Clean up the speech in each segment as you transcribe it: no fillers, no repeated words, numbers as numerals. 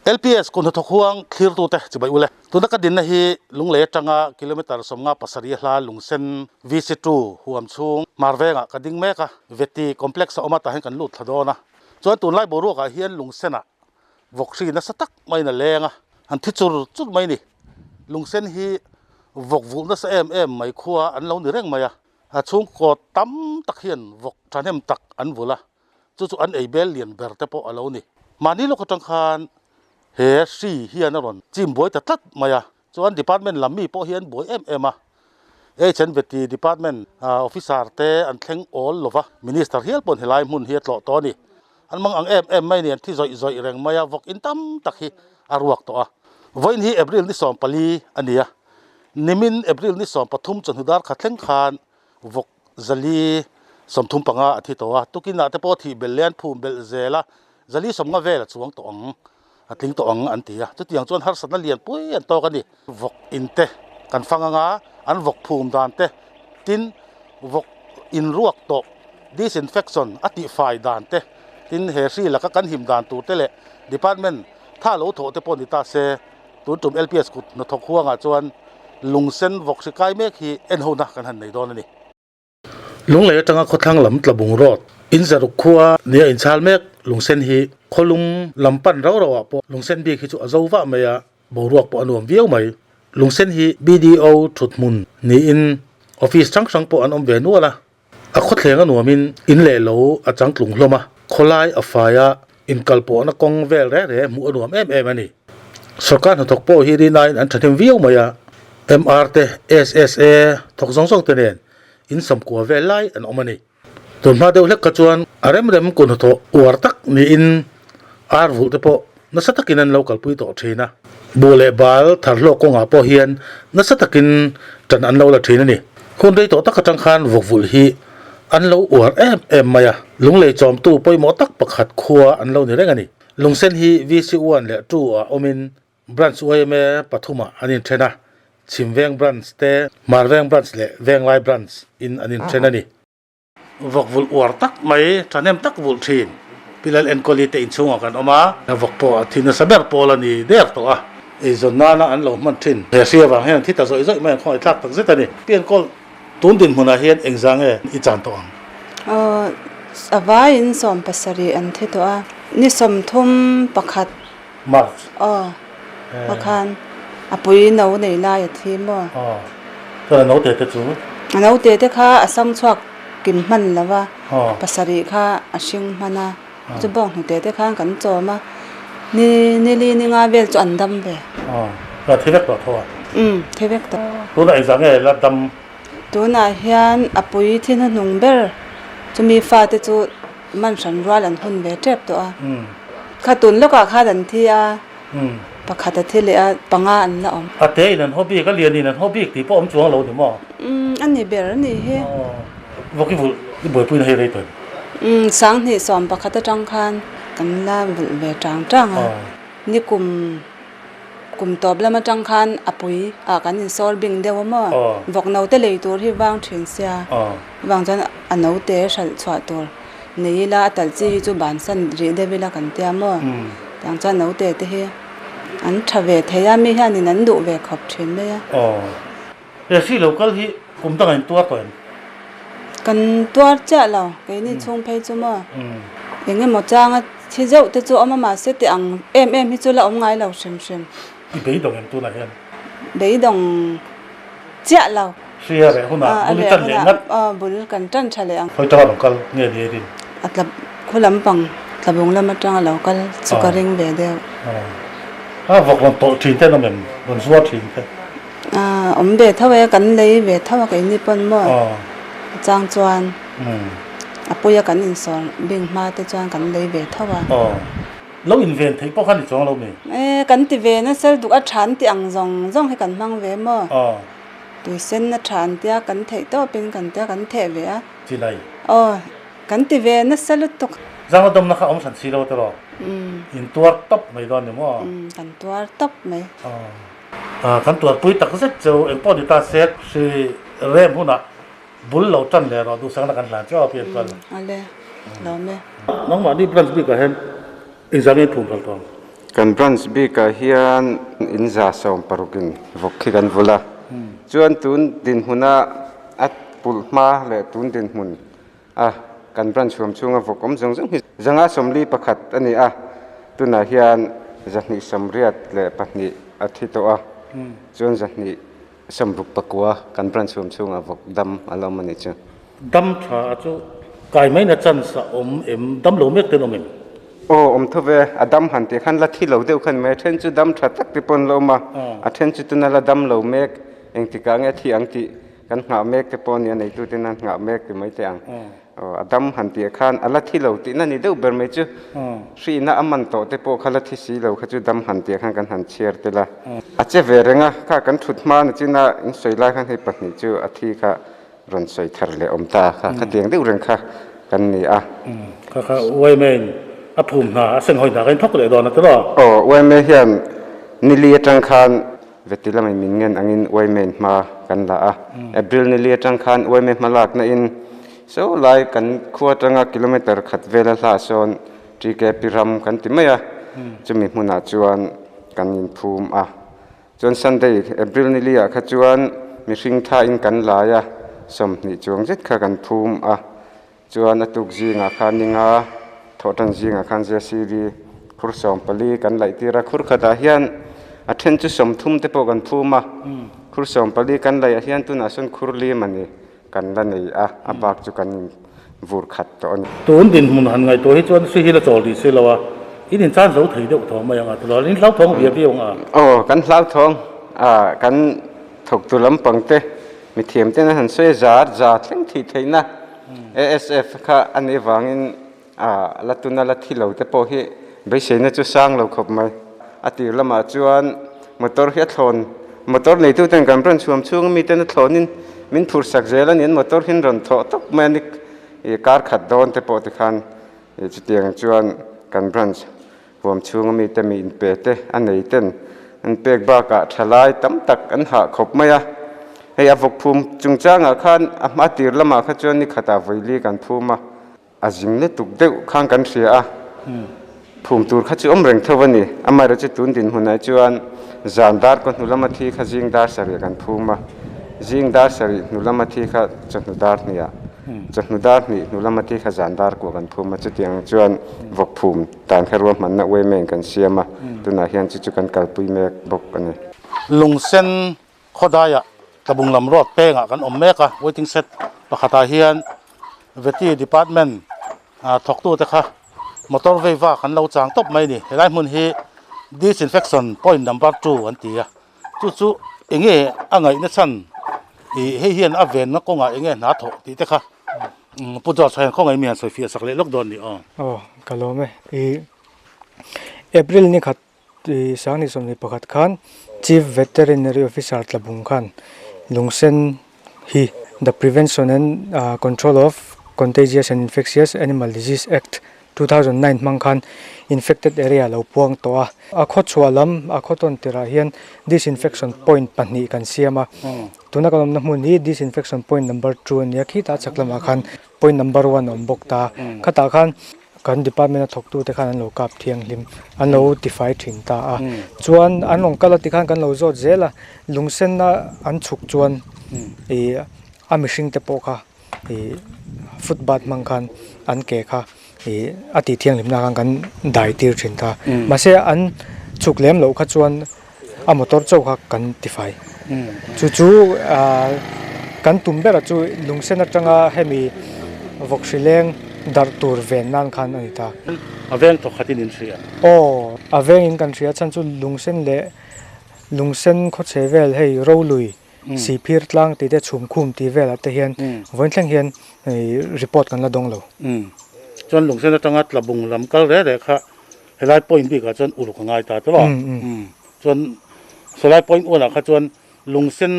LPS kun hnathawk huang thlirtute chibai ule. Tuna ka dinna hi Lunglei atanga kilometre 57 hla Lungsen VC2 huam chhung hmar vengah ka ding mek a, Veti complex a awm a tah hian kan lut thla dawn a. Chuan tunlai boruakah hian Lungsenah vawk hri nasa tak maiin a leng a, an thi chur chur mai ni. Lungsen hi vawk vulh nasa em em mai khua an lo ni reng mai a, a chhungkaw tam tak hian vawk thahnem tak an vulh a. Chu chu an ei bel lian ber te pawh a lo ni. Mahni lawk atang khan he hri hian a rawn chim buai ta tlat mai a, chuan department lam mi pawh hi an buai em em a. HNVT department officer te an thleng awl lo va, minister hial pawhin helai hmun hi a tlawh tawh a ni. An mang ang em em mai ni, an thi zawih zawih reng mai a, vawk in tam tak hi a ruak tawh a. Vawiin hi April ni 14 a ni a, nimin April ni 13 chawhnu dar khat thleng khan vawk 435 a thi tawh a, tukinah te pawh thih belh leh an phum belh zel a, 450 vel a chuang tawh ang, a tling tawh ang an ti a, chutiang chuan harsatna lian pui an tawk a ni. Vawk in te kan fang anga an vawk phum dan te, tin vawk in ruak tawh disinfection a tihfai dan te, tin he hri laka kan him dan tur te leh department tha lo thawh te pawh ni ta se, Tun tum LPS kut hnathawk huangah chuan lungsen vawk hri kai mek hi en hona kan han nei dawn a ni. Lunglei atanga khawthlang lam Tlabung Road in zaruk khua nia inchhal mek lungsen hi khawlum lam pan rau rauah pawh lungsen bik hi chu a zo vah mai a, boruak pawh a nuam viau mai. Lungsen hi BDO thuthmun niin office hrang hrang pawh an awm ve nual a. A khawthleng a nuamin in leh lo a changtlung hlawm a, khawlai a fai a, inkalpawhna kawng vel reh reh hmuh a nuam em em a ni. Sorkar hnathawk pawh hi rinain an thahnem viau mai a, MR te, SSA thawk zawng zawng te nen in sawmkua vel lai an awm a ni. Tunhma deuh hlek kha chuan a rem rem kun hnathawh uar tak niin ar vulh te pawh nasa takin an lo kalpui tawh thin a, buh leh bal thar hlawk kawngah pawh hian nasa takin tan an lo la thin a ni. Hun rei tawh tak atang khan vawk vulh hi an lo uar em em mai a, lunglei chawmtu pawimawh tak pakhat khua an lo ni reng a ni. Lungsen hi VC one leh two ah awmin Branch yma pathumah an inthen a, Chhimveng Branch te, Hmarveng Branch leh Venglai Branch in an inthen a ni. Vawk vulh uar tak mai, thahnem tak vulh thin. Pi Lal Enkawli te inchhungah kan awm a. Vawk pawh a thi nasa ber pawl a ni der tawh a. Eizawn nana an lo hman thin. He hri avang hian an thi ta zawih zawih mai ang khawngaih thlak tak zet a ni. Pi Enkawl, tun dinhmunah hian engzah nge i chan tawh ang? Aw, a vaiin 70 an thi tawh a. Ni 31. March. Aw, pakhan a pui no nei lai a thi maw? Aw, chuan a naute te chu? A naute te kha a sam chhuak kim hman lo va, pasarih kha a hring hman a, chu bawng hnute te khan kan chawm a, ni nili ni nga vel chu an dam ve. Aw, chuan a thi vek tawh tho a? Umm, thi vek tawh. Tunah engzah nge la dam? Tunah hian a pui thi hnuhnung ber chumi fate chu Man hran rual an hun ve tep tawh a. Kha tun lawkah khan an thi a, pakhat a thi leh a, panga an la awm. A te in an haw bik, a lian in an haw bik tih pawh awm chuang lo ni maw? Umm, a ni ber a nih hi. Vawk i vulh, i buaipuina hei rei tawh em? Umm, 2011 atang khan kan la vulh ve tang tang a. Nikum Kum tawp lam atang khan a pui ah kan insawr bing deuh a maw? Vawk note lei tur hi vang thin sia, vang chuan a note hralh chhuah tur nei ila a talh chi hi chu bansan rih deuh ila kan tia maw? Tiang chuan note te hi an tha ve thei a, mi hianin an duh ve khawp thin mai a. He hri lo kal hi kum dangah in tuar tawh em? Kan tuar chiah lo, keini chhung phei chu maw? Eng emaw changa thi zeuh te chu awm a, mahse ti ang em em hi chu la awm ngai lo hrim hrim. I beidawng em tunah hian? Beidawng chiah lo. Hri a reh hunah bul i tan leh ngat? Aw bul kan tan tha leh ang. Khawi tanga rawn kal nge ni erin? A tla khu lampang tlabung lam atanga lo kal chu ka ring ve deuh. A vawk rawn tawlh thin te an awm em? Rawn zuar thin te? Awm ve tho e, kan lei ve tho a keini pawn maw a chang chuan a puia kan insawr bing hma te chuan kan lei ve tho a. Lo inven theih pawh kha ni chuang lo mi? E, kan ti ve nasa duk a tha an tih ang zawng zawng hi kan hmang ve maw? Tuisen a tha an tia kan theih tawpin kan tia kan theh ve a. Chilai. Aw, kan ti ve nasa lutuk. Zangna dawmna kha awm hran si lo tiraw? In tuar tawp mai dawn ni maw? Kan tuar tawp mai. Kan tuarpui tak zet chu engpawh ni ta se hri rem hunah bul lo tan leh rawh duhsakna kan hlan chiau a pian chuan. Ale, lawm e. Nangmahni branch bikah hian engzah nge phum phal tawh ang? Kan branch bikah hian in 160 in vawk khi kan vul a, chuan tun dinhmuna a pulh hma leh tun dinhmun a kan branch huam chhunga vawk awm zawng zawng hi 541 a ni a, tunah hian 282 a thi tawh a, chuan 269 kan branch huam chhungah vawk dam a la awm a nih chu. Dam tha a chu kai mai na chance a awm em? Dam lo mek ten awm em? Aw awm tho ve, a dam han tih khan la thi lo deuh khan mai, a then chu dam tha tak te pawh an la awm a, a then chu tuna la dam lo mek, engtikah nge a thi ang tih kan nghah mek te pawh a nia, neitu ten an nghah mek ti mai teh ang. Aw a dam han tih khan a la thi lo tihna ni deuh ber mai chu, hrihna a man tawh te pawh kha la thi si lo kha chu dam han tih khan kan han chhiar tel a, a che ve reng a, kha kan thut hma na china in sawi lai khan hei pahnih chu a thi kha rawn sawi thar leh awm ta kha khatiang deuh reng kha kan ni a. Kha kha YMA in a phum hna a senghawi hna kha in thawk leh dawn a tiraw? Aw YMA hian nili atang khan veti lamah min ngen angin YMA in hma kan la a. April nili atang khan YMA hma lakna in so lai kan khua atanga kilometer khat vela hlah sawn TKP ram kan ti mai a, chumi hmunah chuan kan inphum a. Chuan Sunday, April ni li ah kha chuan mihring tha in kan lai a, 20 chuang zet kha kan phum a. Chuan a tuk zingah khan ninga thawhtan zingah khan JCB khur 14 kan laih tir a, khur khatah hian a then chu 30 te pawh kan phum a. Khur 14 kan laih ah hian tunah sawn khur lim a ni kan la nei a, a bak chu kan in vur khat tawh a ni. Tun dinhmun han ngaihtuah hi chuan hri hi la chawl rih si lo a, in inchan zo thei deuh thawng mai ang a, tilo in hlauthawng viau viau ang a. Aw, kan hlauthawng a, kan thawktu lampang te, mithiam ten an han sawi a, zar za thleng thih theihna ASF kha a nih avangin a la tuna la thi lo te pawh hi beiseina chu sang lo khawp mai. A tir lamah chuan motor hi a thlawn, motor neitu ten kan rawn chhuam chhung ami ten a thlawnin min phur sak zel a ni, an motor hi an rawn thawh tawp mai a ni, ih kar khat dawn te pawh tikhan ih chutiang chuan kan branch huam chhung ami te mi inpe te a nei ten an pek bakah thalai tam tak an hah khawp mai a, hei a vawk phum chungchangah khan a hma tir lamah kha chuan ni khatah vawili kan phum a. A zing lutuk deuh khan kan hria a, phum tur kha chu awm reng tho a ni. Amaherawhchu chu tun dinhmunah chuan zan dar kaw hnu lama thi kha zing dar sarih kan phum a, zing dar sarih hnu lama thi kha chawhnu dar hniah, chawhnu dar hnih hnu lama thi kha zan dar kuah kan phum a, chutiang chuan vawk phum dan kha ruahmanna uaimeng kan siam a, tunah hian chu chu kan kalpui mek bawk a ni. Lungsen Khawdaiah Tlabung lam road pengah kan awm mek a, waiting shed pakhatah hian Vety department thawktute kha motor vei vak an lo chang tawp mai a ni. Helai hmun hi disinfection point number 2 an ti a, chu chu enge a ngaihna chhan ih hei hian a venna kawngah enge hna thawh tih te kha Pu George hian khawngaih mi han sawi fiah sak leh lawk dawn a ni aw. Aw ka lawm e. Ih April ni khat 2021 khan Chief Veterinary Officer Tlabung khan Lungsen hi The Prevention and Control of Contagious and Infectious Animal Disease Act, 2009 hmang khan infected area lo puang tawh a. A khaw chhuah lam a khaw tawn tirah hian disinfection point pahnih kan siam a. Tuna kan awmna hmun hi disinfection point number 2 a nia, khitah chhak lamah khan point number 1 a awm bawk ta. Khatah khan Kan department a thawktute khan an lo kap thianghlim, an lo tifai thin ta a. Chuan an rawn kal a tikhan kan lo zawt zel a, lungsenna an chhuk chuan ih a mihring te pawh kha ih footbath hmang khan an ke kha ih a tih thianghlimna khan kan dai tir thin ta. Mahse an chhuk lem loh kha chuan a motor chauh kha kan tifai. Chu chu ah kan tum berah chu lungsen atanga hemi vawk hri leng darh tur ven nan khan a ni ta. A veng thawk khatin in hria. Aw, a veng in kan hria chhan chu lungsen leh lungsen khawchhe vel hei rolui sihphir tlang tih te chhum khum tih velah te hian vawiin thleng hian report kan la dawng lo. Chuan lungsen atanga tlabung lam kal reh reh kha Helai point bikah chuan uluk a ngai ta tawh a, chuan sawlai point ualah kha chuan lungsen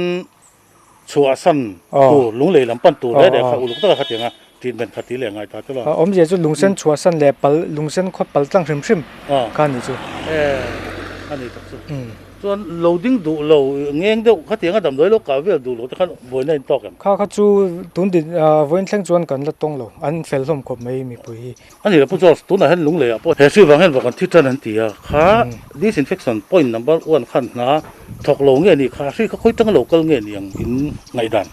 chhuah san tur, lunglei lam pan tur reh reh kha uluk taka khatiang a treatment kha ti leh a ngai ta tawh a. Awmzia chu lungsen chhuah san leh pal lungsen khaw pal tlang hrim hrim kha a ni chu. A ni tak chu. Chuan lo ding duh lo ngeng deuh khatianga damdawi lo kah vel duh lo te khan buaina in tawk em? Kha kha chu tun din vawiin thleng chuan kan la tawng lo, an fel hlawm khawp mai mipui hi. A ni lo Pu George, tunah hian lunglei ah pawh he hri vang hian vawk an thi tan an ti a, kha disinfection point number one khan hna thawk lo nge ni kha, hri kha khawi tanga lo kal nge ni ang in ngaihdan?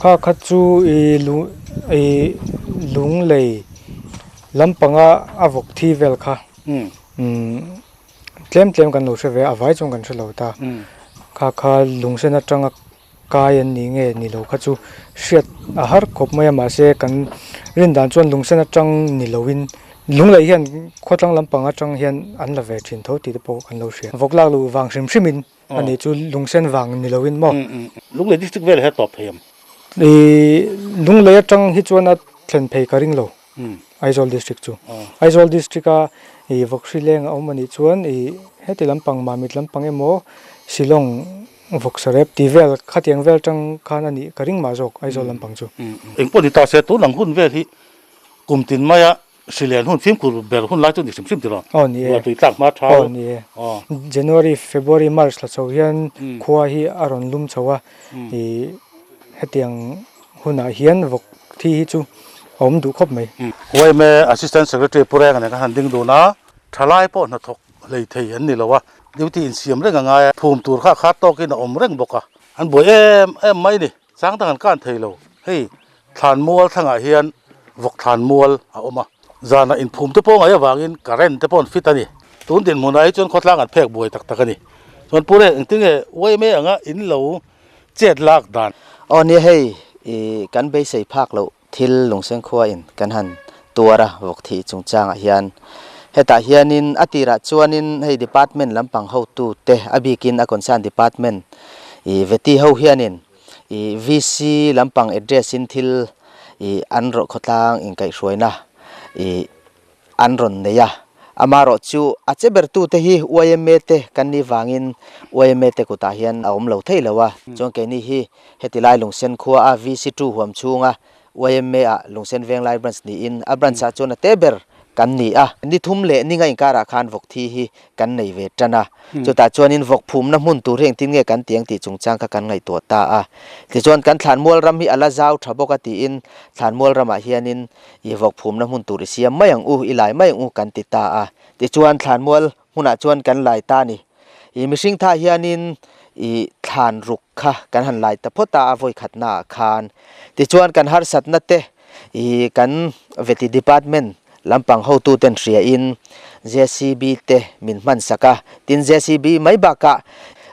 Kha kha chu i lung i lunglei lampanga a vawk thi vel kha umm tlem tlem kan lo hre ve a, a vai chuan kan hre lo ta. Kha kha lungsen atanga kai an ni nge ni lo kha chu hriat a har khawp mai a mahse kan rin dan chuan lungsen atang ni loin lunglei hian khawtlang lampang atang hian an la ve thin tho tih te pawh kan lo hria. Vawk lak luh vang hrim hrimin a nih chu lungsen vang ni loin maw. Lunglei district velah hian tawp thei ang. Ih lunglei atang hi chuan a thlen phei ka ring lo Aizawl district chu. Aizawl district a ih vawkhri leng a awm a nih chuan ih heti lampang Mamit lampang emaw Shillong Vawksa rep tih vel khatiang vel tang khan a nih ka ring mah zawk Aizawl lampang chu. Engpawh ni ta se tun ang hun vel hi kum tin maia hri lian hun fimkhur ber hun lai chu ni hrim hrim tiraw? Aw ni e. Ruahtui tlak hma tha. Aw ni e. January, February, March thla chho hian khua hi a rawn lum chho a, ih hetiang hunah hian vawk thi hi chu a awm duh khawp mai. Yma Assistant Secretary Pu Renga nen kan han ding dun a, thalai pawh hnathawk hlei thei an ni lo a, duty insiam reng a ngai a, phum tur kha kha tawkin a awm reng bawk a, an buai em em mai ni, chang dang an kan thei lo, hei thlan mual thlangah hian vawk thlan mual a awm a, zanah inphum te pawh ngaih avangin current te pawh an fit a ni, tun dinhmunah hi chuan khawtlang an phek buai tak tak a ni, chuan Pu Reng engtinge uaime anga in lo chet lak dan. Aw nia hei i kan beisei phak loh Thil lungseng khuain kan han tuar a vawk thih chungchangah hian hetah hianin a tirah chuanin hei department lampang hotute a bikin a concern department ih veti ho hianin ih VC lampang address in thil ih an rawh khawtlang inkaihhruaina ih an rawn nei a, amaherawh chu a che ber tute hi yma te kan nih vangin yma te kutah hian a awm lo thei lo a, chuan keini hi heti lai Lungsen khua a VC two huam chhunga yma ah Lungsen Venglai branch niin a branch ah chuan a te ber kan ni a, ni thum leh ni nga inkarah khan vawk thi hi kan nei ve tan a, chutah chuanin vawk phumna hmun tur hi engtin nge kan ti ang tih chungchang kha kan ngaihtuah ta a, tichuan kan thlanmual ram hi a la zau tha bawk a tiin thlanmual ramah hianin I vawk phumna hmun tur i siam mai ang u, i lai mai ang u kan ti ta a. Tichuan thlanmual hmunah chuan kan lai ta a ni. I mihring tha hianin i thlan ruk kha kan han lai ta phawt a, a vawi khatnaah khan. Tichuan kan harsatna te i kan veti department lampang hotuten hriain JCB te min hman sak a. Tin JCB mai bakah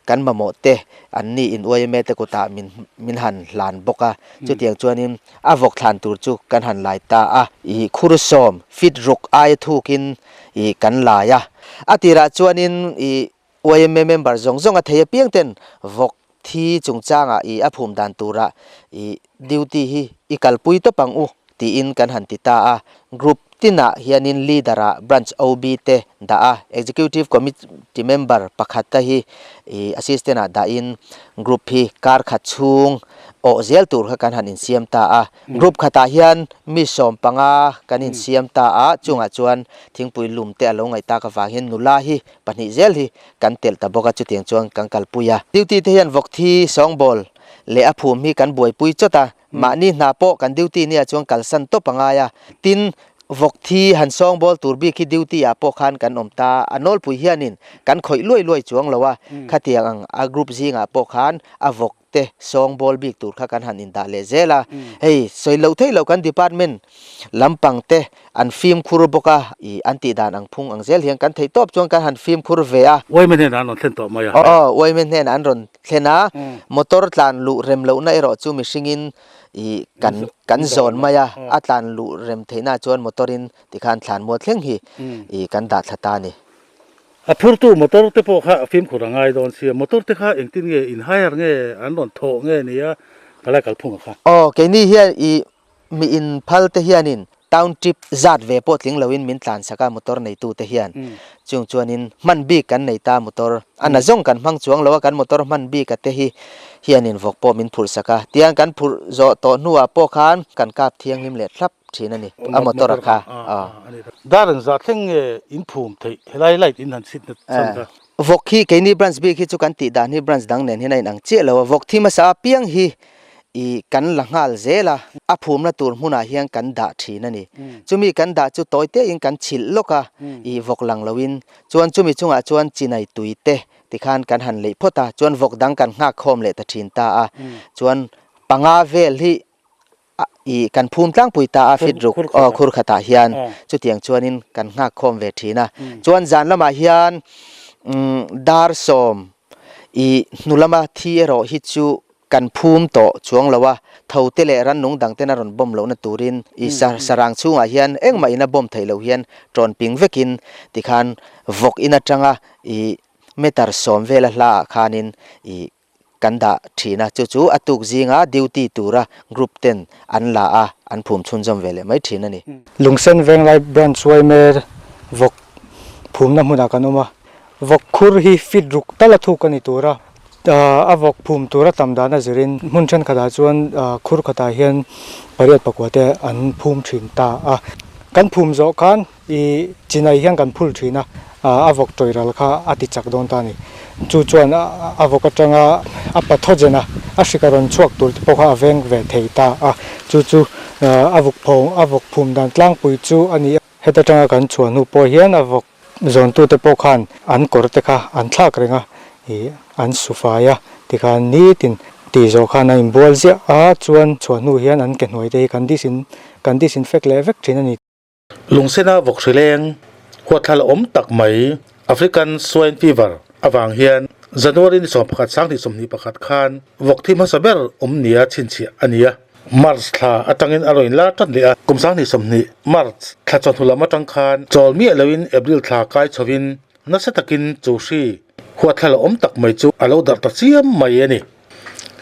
kan mamawh te an ni in yma te kutah min min han hlan bawk a. Chutiang chuanin A vawk thlan tur chu kan han lai ta a, i khur sawm feet ruk aia thukin i kan lai a. A tirah chuanin i yma member zawng zawng a thei apiang ten vawk thi chungchangah i a phum dan turah i duty hi i kalpui tawp ang u tiin kan han ti ta a. Group tinah hianin leader ah branch OB te dah a, executive committee member pakhat te hi i assistant ah dahin group hi kar khat chhung awh zel tur kha kan han insiam ta a. Group khatah hian mi 15 kan insiam ta a, chungah chuan thingpui lum te a lo ngaih tak avang hian nula hi pahnih zel hi kan telh ta bawk a, chutiang chuan kan kalpui a. Duty te hian vawk thi sawngbawl leh a phum hi kan buaipui chawt a, Mahni hna pawh kan duty nia chuan kalsan tawp a ngai a, tin, vawk thi han sawngbawl tur bik hi duty ah pawh khan kan awm ta, a nawlpui hianin kan khawih luai luai chuang lo a, khatiang ang a group zingah pawh khan a vawk te sawngbawl bik tur kha kan han indah leh zel a, hei sawi loh theih loh kan department lampang te an fimkhur bawk a, ih an tih dan ang phung ang zel hian kan theih tawp chuan kan han fimkhur ve a. Uaime hnenah an rawn thlen tawh mai a. Aw, uaime hnenah an rawn thlen a, motor tlan luh rem lohna erawh chu mihringin ih kan kan zawn mai a, a tlan luh rem theihna chuan motor in tikhan thlan mual thleng hi ih kan dah thla ta a ni. A phurtu motor te pawh kha fimkhur a ngai dawn sia, motor te kha engtin nge in hire nge an rawn thawh nge nia ka lai kalphung a kha. Aw, keini hian ih Mi in phal te hianin town trip zat ve pawh tling loin min tlan sak a motor neitu te hian. Chung chuanin hman bik kan nei ta motor a na zawng kan hmang chuang lo a kan motor hman bik a te hi hianin vawk pawh min phurh sak a. Tiang kan phurh zawh tawh hnuah pawh khan kan kap thianghlim leh thlap thin a ni a motor a kha. Dar engzah thleng nge in phum theih helai light in han chhit na chhan kha. Vawk hi keini branch bik hi chu kan tih dan hi branch dang nen hian a inang chiah lo a, vawk thi hmasa apiang hi ih kan la nghal zel a, a phumna tur hmunah hian kan dah thin a ni. Chumi kan dah chu tawi tein kan chhilh lawk a, ih vawk lang loin chuan chumi chungah chuan chinai tui te tikhan kan han leih phawt a, chuan vawk dang kan nghak khawm leh ta thin ta a, chuan panga vel hi I kan phum tlangpui ta a fit ruk aw khur khatah hian chutiang chuanin kan nghak khawm ve thin a. Chuan zan lamah hian dar sawm i hnu lama thi erawh hi chu kan phum tawh chuang lo a, tho te leh rannung dang ten a rawn bawm lohna turin i sarang chhungah hian engmah in a bawm theih loh hian tawn ping vekin tikhan vawk in atanga i meter sawm vela hlaah khanin i Kan dah thin a, chu chu a tuk zinga duty tura group ten an la a, an phum chhunzawm ve leh mai thin a ni. Lungsen Venglai Branch Yma vawk phumna hmunah kan awm a, vawk khur hi feet ruk tal a thuk a ni tur a, a vawk phum tura tam dan a zirin hmun thenkhatah chuan khur khatah hian pariat pakua te an phum thin ta a. Kan phum zawh khan I chinai hian kan phul thin a, a vawk tawih ral kha a ti chak dawn ta a ni. Chu chuan a vawk atanga a pathogen a, a hrik a rawn chhuak tur te pawh kha a veng ve thei ta a. Chu chu a vawk phawng, a vawk phum dan tlangpui chu a ni a. Heta tanga kan chhuah hnu pawh hian a vawk zawntute pawh khan an kawr te kha an thlak reng a, ih an su fai a, tikhan nitin tih zawh khan a inbual ziah a, chuan chhuah hnu hian an ke hnuai te hi kan disin kan disinfect leh vek thin a ni. Lungsena vawk hrileng huatthlala awm tak mai African Swine Fever avang hian January ni 11 2021 khan vawk thi hmasa ber awm nia chhinchhiah a ni a. March thla atangin a rawn inlar tan leh a, kum 2020 March thla chawhnu lam atang khan chawl miah loin April thla kai chhovin nasa takin chu hri huatthlala awm tak mai chu a lo darh ta chiam mai a ni.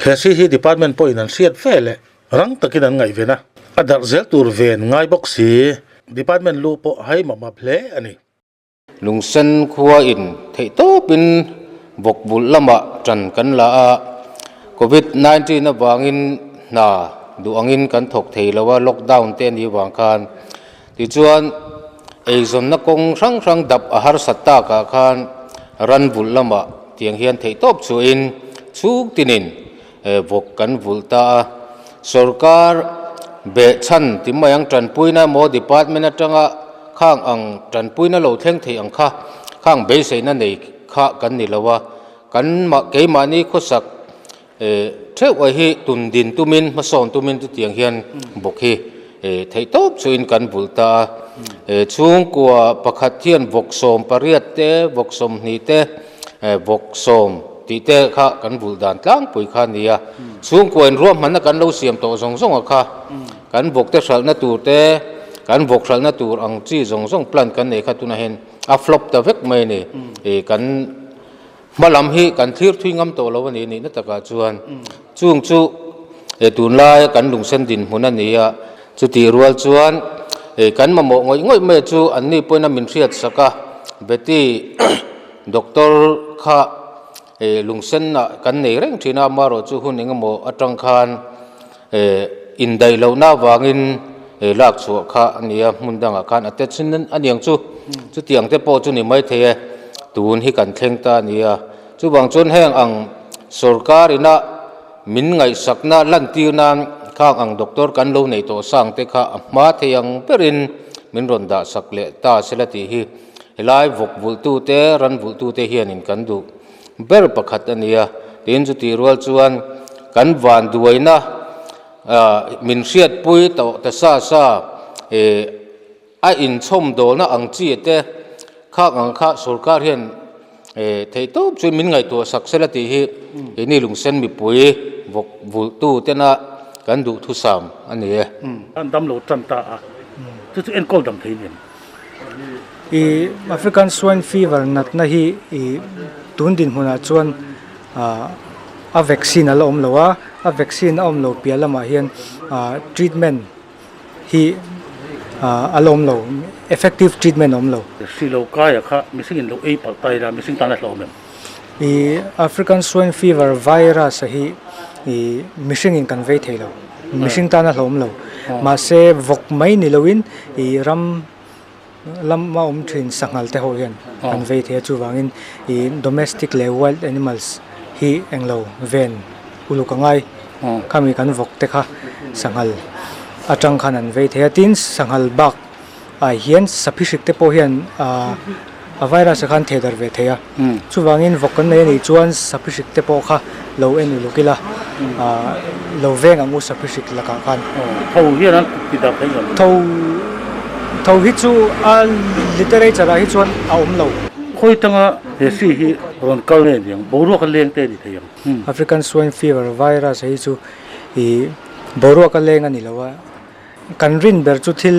He hri hi department pawhin an hriat ve leh Rang takin an ngaihven a, a darh zel tur ven ngai bawk si. Department lu pawh hai map map hle a ni. Lungsen khua in theih tawpin vawk bulh lamah tan kan la a, Covid 19 avangin hna duh angin kan thawk thei lo a, lockdown te a nih vang khan. Tichuan eizawnna kawng hrang hrang dap a harsat takah khan ran vulh lamah tiang hian theih tawp chhuahin chhung tinin Vawk kan vulh ta a, sorkar behchhan ti mai ang tanpuina emaw department atanga khang ang tanpuina lo thleng thei ang kha khang beiseina nei kha kan ni lo a, kan mah keimahni khawsak theuh a hi tun din tumin hmasawn tumin chutiang hian vawk hi theih tawp chuin kan vulh ta a, chhungkua pakhat hian vawk sawm pariat te vawk sawmhnih te Vawk sawm tih te kha kan vulh dan tlangpui kha a ni a, chhungkua in ruahmanna kan lo siam tawh zawng zawng a kha, kan vawk te hralhna tur te, kan vawk hralhna tur ang chi zawng zawng plan kan nei kha tunah hian a flop ta vek mai a ni. Ih kan hma lam hi kan thlir thui ngam tawh lo a ni nihna takah chuan chung chu tunlaia kan lungsen dinhmun a ni a, chutih rual chuan kan mamawh ngawih ngawih mai chu anni pawhin a min hriat sak a, Betty Doctor kha lungsenah kan nei reng thin a, amaherawh chu hun engemaw atang khan indaih lohna avangin lak chhuah kha a ni a, hmun dangah khan a tet chin a niang chu. Chutiang te pawh chu ni maithei e, tun hi kan thleng ta a ni a. Chuvang chuan heng ang sorkar ina min ngaihsakna lantir nan khang ang doctor kan lo nei tawh sang te kha a hma thei ang berin min rawn dahsak leh ta sela tih hi Helai vawk vulhtute, ran vulhtute hianin kan duh ber pakhat a ni a, tin chutih rual chuan kan vanduaina min hriatpui tawh ta sa sa a inchhawm dawlna ang chi te khak ang kha sorkar hian theih tawp chu min ngaihtuah sak sela tih hi keini lungsen mipui vawk vulhtu tena kan duhthusam a ni e. An damlo tan ta a, chu chu enkawl dam thei nen. I African Swine Fever natna hi i tun dinhmunah chuan ah a vaccine a la awm lo a, a vaccine a awm lo piah lamah hian ah treatment hi ah a la awm lo, effective treatment a awm lo. Hri lo kaia kha mihring in lo ei palh ta ila mihring tan a hlauhawm em? I African Swine Fever virus a hi i mihring in kan vei thei lo, mihring tan a hlauhawm lo. Mahse vawk mai ni loin i ram. lama awm thin sanghal te ho hian an vei thei a chuvangin ih domestic leh wild animals hi englo ven uluk a ngai khami kan vawk te kha sanghal atang khan an vei thei a tin sanghal bak ah hian saphi hrik te pawh hian ah a virus ah khan theh darh ve thei a chuvangin vawk kan nei anih chuan saphi hrik te pawh kha lo en uluk ila ah lo veng ang u saphi hrik lakah khan. Tho hian an ti darh thei ngam. Tho tho hi chu a literature ah hi chuan a awm lo. Khawi tanga he hri hi rawn kal nge ni ang boruak a leng te a ni thei ang. African swine fever virus hi chu ih boruak a leng a ni lo a. Kan rin ber chu thil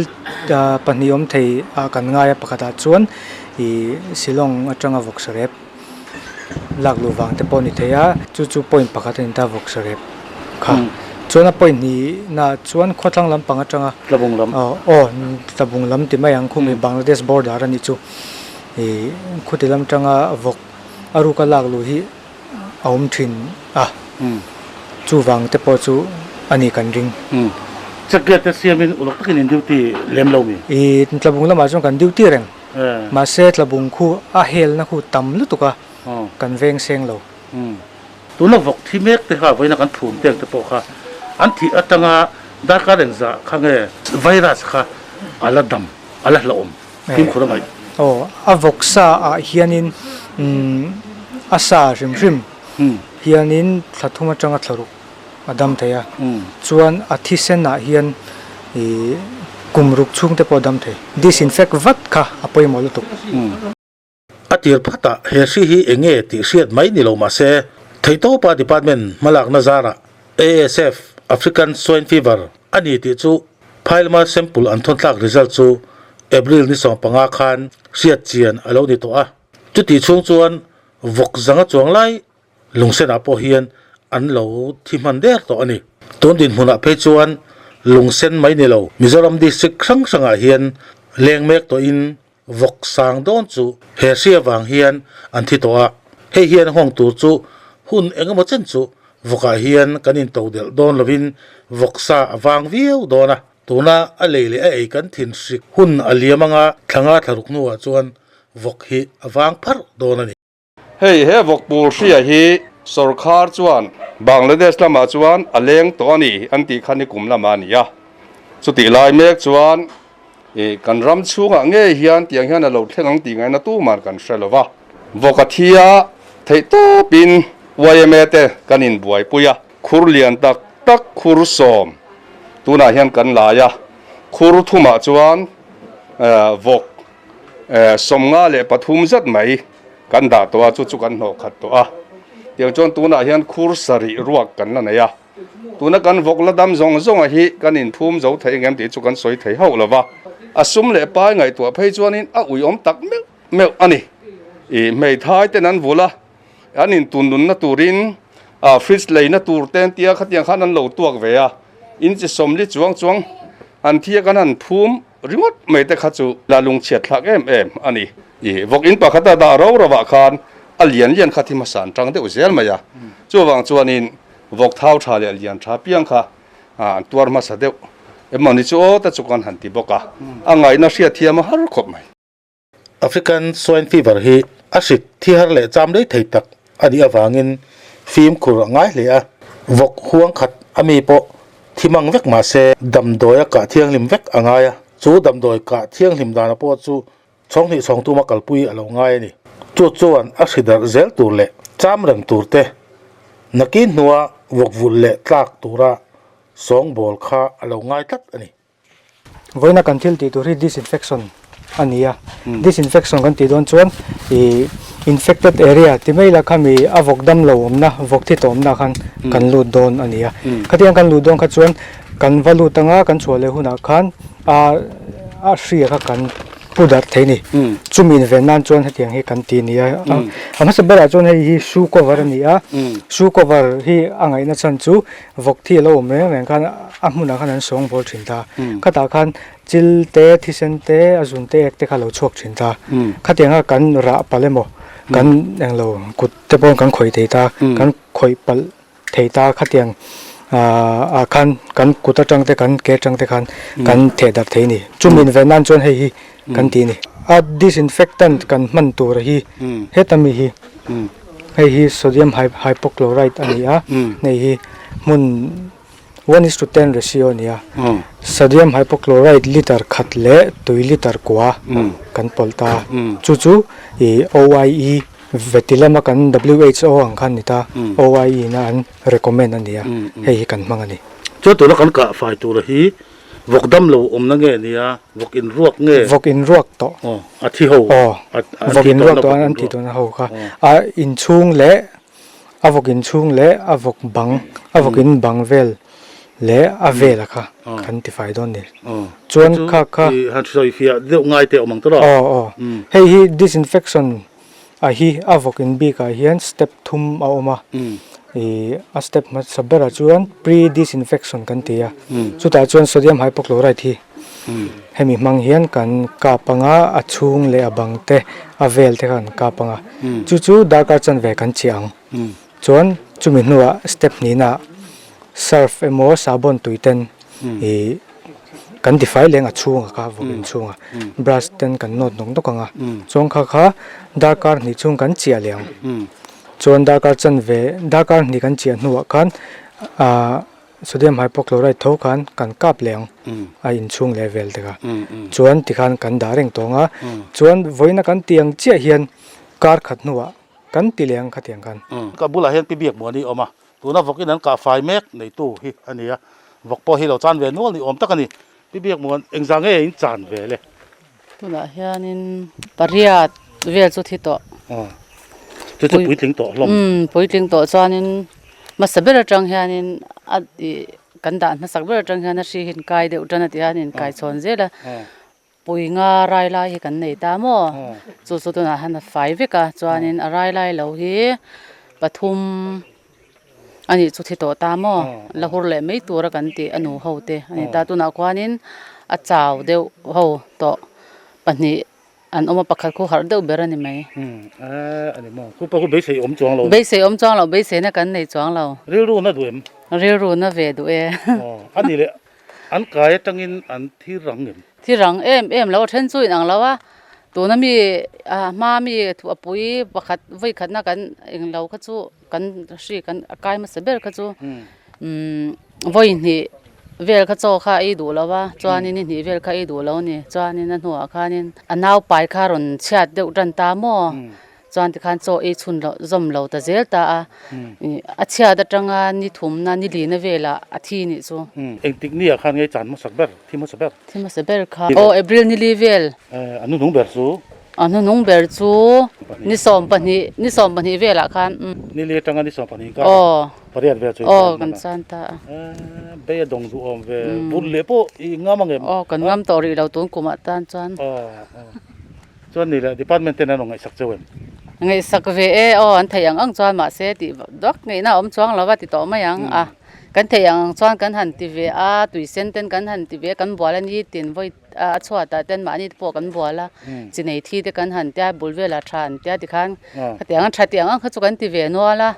pahnih awm thei ah kan ngai a, pakhatah chuan ih Shillong atanga vawksarep lak luh vang te pawh a ni thei a, chu chu point pakhat a ni ta vawksarep kha. Chuan a point hnihnaah chuan khawthlang lampang atanga Tlabung lam. Aw Tlabung lam ti mai ang khumi Bangladesh border a nih chu ih khuti lam atanga vawk a ruka lak luh hi a awm thin a, chuvang te pawh chu a ni kan ring. Check te siamin uluk takin in duty lem lo mi? I tlabung lamah chuan kan duty reng, mahse tlabung khu a helna khu tam lutuk a, kan veng seng lo. Tuna vawk thi mek te kha vawiina kan phum teng te pawh kha an thih atanga darkar engzah kha nge virus kha a la dam, a la hlauhawm? Fimkhur a ngaih. Aw, a vawk sa ah hianin a sa hrim hrim hianin thla thum atanga thla ruk a dam thei a, chuan a thisen ah hian ih kum ruk chhung te pawh a dam thei. Disinfect vat kha a pawimawh lutuk. A tir phatah he hri hi eng nge tih hriat mai ni lo mah se, theihtawpa department hmalakna zarah ASF, African Swine Fever, a ni tih chu Phailma sample an thawnthlak result chu April ni 15 khan hriat chian a lo ni tawh a. Chutih chhung chuan vawk zanga chuang lai lungsenah pawh hian an lo thi hman der tawh a ni. Tun dinhmunah phei chuan lungsen mai ni lo Mizoram district hrang hrangah hian leng mek tawhin vawk sang dawn chu he hri avang hian an thi tawh a, hei hian nghawng tur chu hun eng emaw chen chu vawkah hian kan into delh dawn lovin vawk sa a vang viau dawn a, tuna a lei leh a ei kan thin hrik hun a liam anga thlanga thlaruk hnuah chuan vawk hi a vang pharh dawn a ni. Hei he vawkpul hria hi sorkar chuan Bangladesh lamah chuan a leng tawh a ni an tih kha nikum lamah a ni a. Chutih lai mek chuan ih kan ram chhungah ngei hian tiang hian a lo thleng ang tih ngaihna tuman kan hre lo va. Vawk a thi a, theihtawpin yma te kan inbuaipui a, khur lian tak tak khur sawm tunah hian kan lai a, khur thumah chuan vawk 53 zat mai kan dah tawh a, chu chu kan hnawh khat tawh a. Tiang chuan tunah hian khur sarih ruak kan la nei a, tuna kan vawk la dam zawng zawnga hi kan inphum zo thei engem tih chu kan sawi thei hauh lo va, a sum leh pai ngaihtuah phei chuanin a uiawm tak meuh meuh a ni. Ih hmeithai ten an vul a, an intun nunna turin ah fridge leina tur te an tia khatiang khan an lo tuak ve a, inchi 40 chuang chuang an thi a kan han phum Ringawt mai te kha chu la lungchhiat thlak em em a ni. I vawk in pakhat a dah ro ro ah khan a lian lian kha thi hmasa an tang deuh zel mai a. Chuvang chuanin vawk thau tha leh lian tha piang kha an tuar hmasa deuh emaw ni chu aw te chu kan han ti bawk a. A ngaihna hriat thiam a har khawp mai. African Swine Fever hi a hrik thi har leh cham rei thei tak a nih avangin fimkhur a ngai hle a, vawk huang khat a mi pawh thi mang vek mah se damdawi a kah thianghlim vek a ngai a, chu damdawi kah thianghlim dana pawh chu chhawnghnih chhawng tuma kalpui a lo ngai a ni. Chu chuan a hri darh zel tur leh cham reng tur te nakin hnua vawk vulh leh tlak tura sawngbawl kha a lo ngai tlat a ni. Vawiina kan thil tih tur hi disinfection a ni a, disinfection kan tih dawn chuan ih infected area ti mai la khami a vawk dam lo awmna vawk thi tawh awmna khan kan lut dawn a ni a, khatiang kan luh dawn kha chuan kan va lut anga kan chhuah leh hunah khan a a hria kha kan pu darh thei a ni, chumi inven nan chuan hetiang hi kan ti a ni a, a hmasa berah chuan hei hi shoe cover a ni a, shoe cover hi a ngaihna chhan chu Vawk thi a lo awm reng reng khan a hmunah khan an sawng bawl thin ta. Khatah khan chil te, thisen te, a zun te, ek te kha a lo chhuak thin ta. Khatianga kan rah palh emaw, kan englo kut te pawh kan khawih thei ta, kan khawih palh thei ta khatiang ah khan kan kut atang te, kan ke atang te khan kan theh darh thei a ni. Chumi inven nan chuan hei hi. kan ti a ni. A disinfectant kan hman tur hi heta mi hi hei hi sodium hypochlorite a ni a, hei hi hmun one is to ten ratio a ni a, sodium hypochlorite liter khat leh tui liter kua kan pawlh ta a, chu chu ih OIE veti lama kan WHO ang khan ni ta, OIE na an recommend a ni a, hei hi kan hmang a ni. Chuan tuna kan kah fai tura hi Vawk dam lo awmna nge nia? Vawk in ruak nge? Vawk in ruak tawh. Aw, a thi ho. Aw, vawk in ruak tawh an thi tawhna ho kha. A inchhung leh a vawk inchhung leh a vawk bang, a vawk in bang vel leh a vela kha kan tifai dawn ni. Chuan kha kha. Han sawi fiah deuh ngai teh awm ang tawh. Aw, aw. Hei hi disinfection A hi a vawk in bik ah hian step thum a awm a, ih a step hmasa berah chuan pre disinfection kan ti a, chutah chuan sodium hypochlorite hi hemi hmang hian kan kap ang a, a chhung leh a bang te a vel te kha kan kap ang a, chu chu darkar chanve kan chiah ang, chuan chumi hnuah step hnihna ah surf emaw sabon tui ten ih kan tifai leng a chhungah kha vawk in chhungah brush ten kan nawt nawk nawk ang a chuan kha kha darkar hnih chhung kan chiah leh ang chuan darkar chanve darkar hnih kan chiah hnuah khan ah sodium hypochlorite tho khan kan kap leh ang a inchhung leh vel te kha chuan tikhan kan dah reng tawng a chuan vawiina kan tih ang chiah hian kar khat hnuah kan ti leh ang khatiang khan. Ka bulah hian pi biak muani a awm a Tuna vawkin an kah fai mek neitu hi a ni a, vawk pawh hi lo chan ve nual ni awm tak a ni. Pi Biakmuan, engzah nge in chan ve le? Tunah hianin pariat vel chu thi tawh. Aw, chu chu puitling tawh hlawm. Umm, puitling tawh chuanin hmasa ber atang hianin a ih kan dah hmasak ber atang hian a hri hi inkai deuh tan a ti hian inkai chhawn zel a. Pui nga rai lai hi kan nei ta maw? Chu chu tunah hian a fai vek a, chuanin a rai lai lo hi pathum a nih chu thi tawh ta maw? La hur leh mai tura kan tih a nu ho te a ni ta. Tunah khuanin a chau deuh ho tawh pahnih an awm a, pakhat khu harh deuh ber a ni mai. A ni maw? Khu pawh khu beisei awm chuang lo. Beisei awm chuang lo, beiseina kan nei chuang lo. Rilru na duh em? Rilru na ve duh e. A ni leh. An kai atangin an thi rang em? Thi rang em em lo, a then chu inang lo a, tuna mi a hma mi a pui pakhat vawi khatna kan eng lo kha chu kan hri kan a kai hmasa ber kha chu umm vawi hnih vel kha chaw kha a ei duh lo a, chuanin ni hnih vel kha a ei duh lo a ni, chuanin a hnuah khanin a naupai kha rawn chhiat deuh tan ta maw? Chuan tikhan chaw ei chhun loh zawm lo ta zel ta a, ih a chhiat atanga ni thumna ni lina velah a thi nih chu. Engtik ni ah khan nge chan hmasak ber, thi hmasa ber? Thi hmasa ber kha aw April ni li vel. A hnunung ber chu? A hnunung ber chu ni 12, ni 12 velah khan. Ni li atanga ni 12 kar ah pariat vel chu aw kan chan ta a. Bei a dawng duh awm ve, bul leh pawh i ngam ang em? Aw kan ngam tawh rih lo tun kumah tan chuan. Chuan ni leh department ten an rawn ngaihsak cheu em? Ngaihsak ve e, aw an theih ang ang chuan mahse tih vak ngaihna a awm chuang lo va ti tawh mai ang a. Kan theih ang ang chuan kan han ti ve a, tui sen ten kan han ti ve a, kan bual a ni tin vawi a chhuatah ten mahni te pawh kan bual a, chi nei thi te kan han tia, bul velah tha an tia tikhan khatiang a tha tih ang ang kha chu kan ti ve nual a,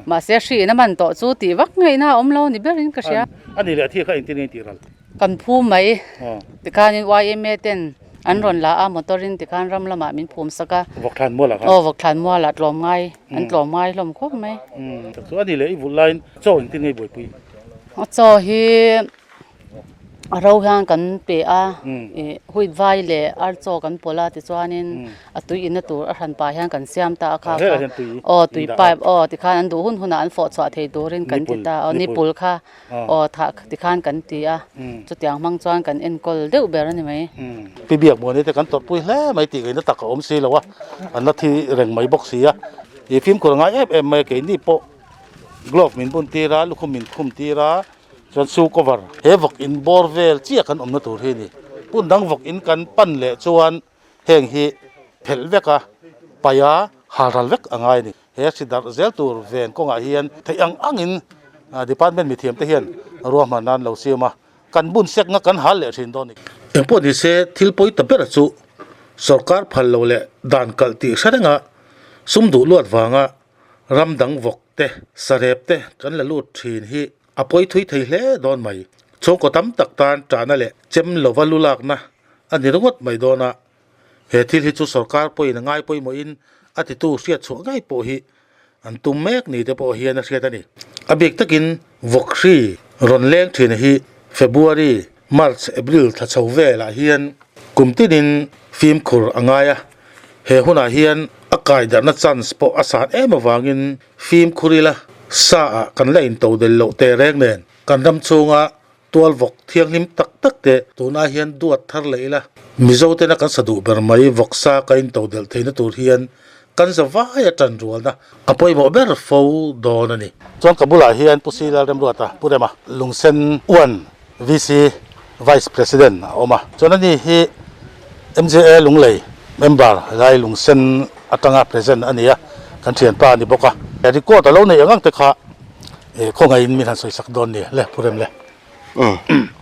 mahse hriin a man tawh chu tih vak ngaihna a awm lo ni berin ka hria. A ni leh a thi kha engtin nge in tih ral? Kan phu mai tikhanin yma ten an rawn la a motor in tikhan ram lamah min phum sak a. Vawkthlan mualah khan. Aw vawkthlan mualah tlawm ngai an tlawm ngai hlawm khawp mai. Umm tak chu a ni leh i vulh laiin chaw engtin nge i buaipui? A chaw hi a ro hian kan pe a ih huit vai leh ar chaw kan pawlh a tichuanin a tui inna tur a hran pah hian kan siam ta a kha kha aw tui pipe aw tikhan an duh hun hunah an fawh chhuah thei turin kan ti ta aw nipul kha. Aw thah tikhan kan ti a, chutiang hmang chuan kan enkawl deuh ber a ni mai. Pi Biak Muani te kan tawrhpui hle mai tih ngaihna tak a awm si lo a, an la thi reng mai bawk si a. Ih fimkhur a ngai em em mai a, keini pawh glove min bun tir a, lukhum min khum tir a, chuan shoe cover he vawk in bawr vel chiah kan awmna tur hi a ni. Hmun dang vawk in kan pan leh chuan heng hi phelh vek a, paih a, hal ral vek a ngai a ni. He hri darh zel tur ven kawngah hian theih ang angin department mithiam te hian ruahman nan lo siam a, kan bun sekna kan hal leh thin dawn a ni. Engpawh ni se thil pawi ta ber chu sorkar phal lo leh dan kalh tih hre renga sum duh luat vanga ram dang vawk te, sarep te kan la lut thin hi a pawi thui thei hle dawn mai. Chhungkaw tam tak tan tahna leh chem lova lu lakna a ni ringawt mai dawn a. He thil hi chu sorkar pawhin a ngai pawimawhin a titu hriat chhuah ngei pawh hi an tum mek ni te pawh hian a hriat a ni. A bik takin Vawkhri rawn leng thin hi February, March, April thla chho velah hian kum tinin fimkhur a ngai a, he hunah hian a kaidarhna chance pawh a san em avangin fimkhur ila sa ah kan la into del loh teh reng nen kan ram chhunga tual vawk thianghlim tak tak te tunah hian duat thar leh ila. Mizo tena kan sa duh ber mai vawksa ka into delh theihna tur hian kan za vai a tan rualna a pawimawh ber fo dawn a ni. Chuan ka bulah hian Pu Sila Remruata Pu Rema Lungsen Uan VC Vice President a awm a. Chuan ani hi MJA Lunglei member lai Lungsen atanga present a ni a, kan thianpa a ni bawk a. Record a lo neih ang ang te kha Khawngaihin min han sawisak dawn ni le Pu Rem le. Umm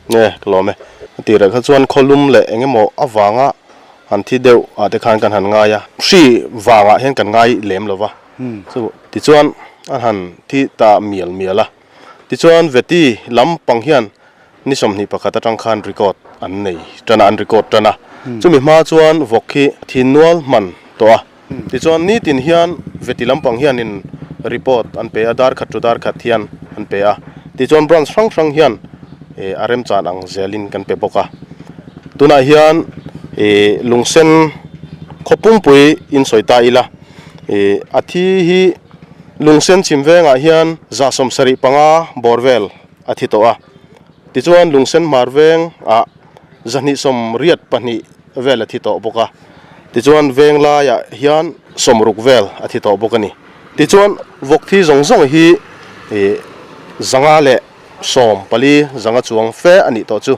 nge ka lawm e. A tirah kha chuan khawlum leh eng emaw avanga han thi deuh ah te khan kan han ngai a, hri vangah hian kan ngai lem lo va, chu tichuan an han thi ta mial mial a, tichuan Veti lam pang hian ni 21 atang khan record an nei tan a, an record tan a, chumi hma chuan vawk hi thi nual hman tawh a. Tichuan nitin hian veti lampang hianin report an pe a, dar khat chu dar khat hian an pe a. Tichuan branch hrang hrang hian a remchan ang zelin kan pe bawk a. Tunah hian lungsen khaw pumpui in sawi ta ila, a thi hi lungsen chhim vengah hian 75 bawr vel a thi tawh a. Tichuan lungsen hmar vengah 282 vel a thi tawh bawk a. Tichuan veng laiah hian 60 vel a thi tawh bawk a ni. Tichuan vawk thi zawng zawng hi ih 114 zanga chuang fe a nih tawh chu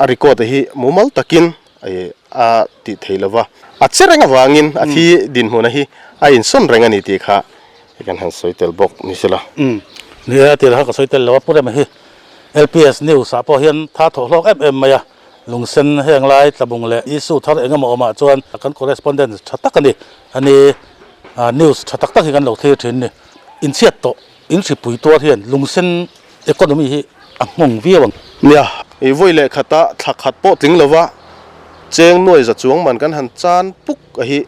a record hi mumal takin ih a tih thei lo va. A che reng avangin a thi dinhmuna hi a insawn reng a ni tih kha kan han sawi tel bawk ni sela. Umm ni e a tirah kha ka sawi tel lo a Pu Rema hi LPS News ah pawh hian tha thawh hlawk em em mai a. Lungsen heng lai tlabung leh issue thar eng emaw awmah chuan kan correspondent tha tak a ni. A ni news tha tak tak hi kan lo thlir thin ni. Inchhiat tawh inhripui tuar hian lungsen economy hi a nghawng viau ang. Nia, i vawi leh khata thla khat pawh tling lova cheng nuai za chuang man kan han chan puk a hi.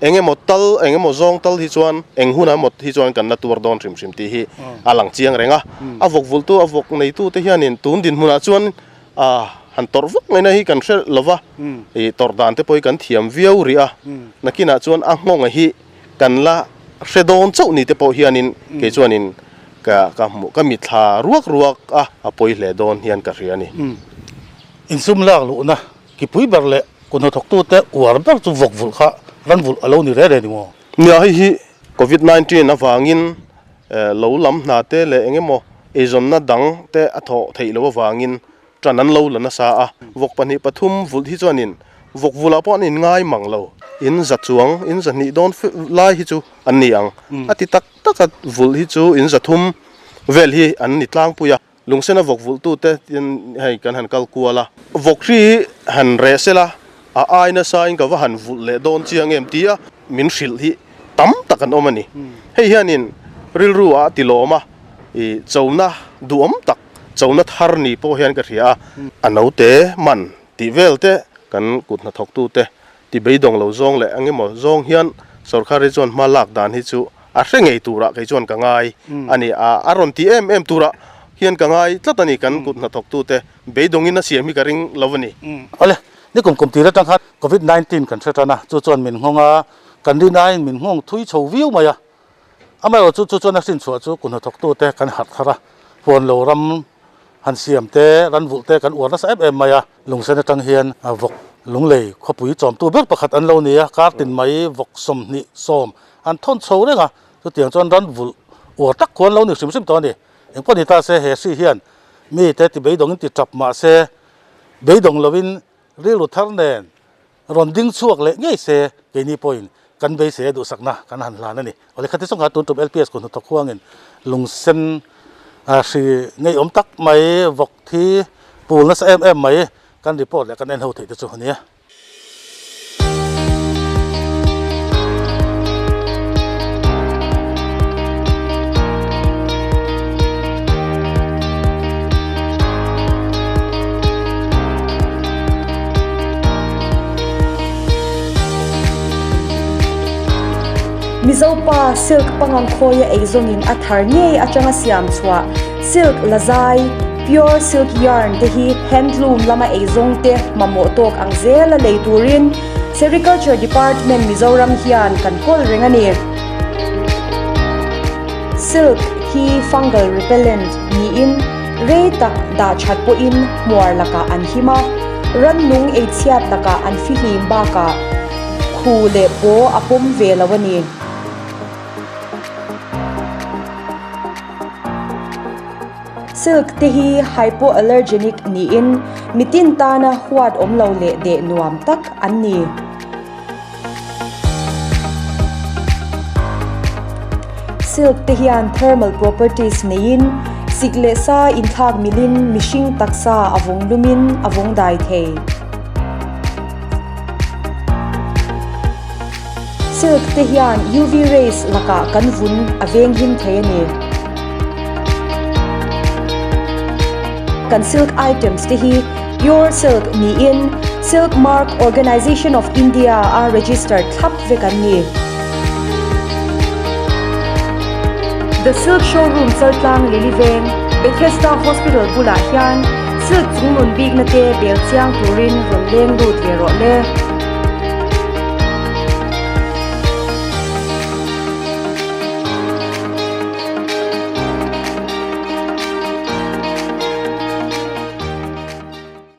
Eng emaw tal, eng emaw zawng tal hi chuan eng hunah emaw hi chuan kan la tuar dawn hrim hrim tih hi a lang chiang reng a. A vawk vultu, a vawk neitu te hianin tun dinhmunah chuan A han tawrh vak mai na hi kan hre lo va, ih tawrh dan te pawh hi kan thiam viau rih a, nakinah chuan a nghawnga hi kan la hre dawn chauh ni te pawh hianin kei chuanin ka ka hmuh ka mitthla ruak ruak a, a pawi hle dawn hian ka hria a ni. Insum lak luhna kipui ber leh kut hnathawktute uar ber chu vawk vulh kha ran vulh a lo ni reh reh ni maw? Nia hei hi Covid 19 avangin Lo lam hna te leh eng emaw eizawnna dang te a thawh theih loh avangin ṭan an lo la nasa a. Vawk pahnih pathum vulh hi chuanin vawk vulah pawh an inngai mang lo. In za chuang, in zahnih dawn lai hi chu an ni ang. A ti tak tak a, vulh hi chu in zathum vel hi an ni tlangpui a. Lungsena vawk vulhtute tin hei kan han kal kual a. Vawk hri hi han reh sela a ai nasain ka va han vulh leh dawn chiang em tia min hrilh hi tam tak an awm a ni. Hei hianin rilru ah a ti lawm a, i chona duhawm tak, chona thar ni pawh hian ka hria a. A naute man tih vel te kan kut hnathawktute Ti beidawng lo zawng leh eng emaw zawng hian sorkar hi chuan hma lak dan hi chu a hre ngei turah kei chuan ka ngai a ni. A a rawn ti em em turah hian ka ngai tlat a ni kan kut hnathawktute beidawngin a siam hi ka ring lo a ni. Awle, ni kum kum tir atang khan Covid 19 kan hre tan a, chu chuan min nghawng a, kan rin aiin min nghawng thui chho viau mai a. Amaherawhchu chu chu chuan a hrinchhuah chu kut hnathawktute kan harh thar a, huan lo ram Han siam te, ran vulh te kan uar nasa em em mai a, lungsen atang hian vawk lunglei khawpui chawmtu ber pakhat an lo ni a, kar tin mai vawk 20 sawm an thawn chho reng a, chutiang chuan ran vulh uar tak khuan lo ni hrim hrim tawh a ni. Engpawh ni ta se he hri hian mi te ti beidawngin ti tap mah se beidawng lovin rilru thar nen Rawn ding chhuak leh ngei se keini pawhin kan beisei a duhsakna kan han hlan a ni. Awle khati sawngkha tun tum LPS kut hnathawk huangin lungsen hri ngeiawm tak mai vawk thi pul nasa em em mai kan report leh kan en ho theih te chu a nia. Mizopa silk pangang khawia eizawngin a thar ngei atanga siam chhuah silk lazai, pure silk yarn, te hi handloom lama eizawng te mamawh tawk ang zela lei turin Sericulture Department Mizoram hian kan kawl reng a ni. Silk hi fungal repellent niin rei tak dah that pawhin hmuar lakah an him a, rannung eichhiat lakah an fihlim bakah khu leh paw a pawm ve lo a ni. Silk te hi hypoallergenic niin mitin tana huat awm lo leh deh nuam tak an ni. Silk te hian thermal properties neiin sik leh sa inthlak milin mihring taksa a vawng lumin a vawng dai thei. Silk te hian UV rays lakah kan vun a venghim thei a ni. Kan silk items te hi pure silk niin Silk Mark Organisation of India a register thlap vek an ni. The Silk Showroom Chaltlang Lily Veng, Bethesda Hospital bulah hian silk chungnun bikna te bel chiang turin rawn leng lut ve rawh le.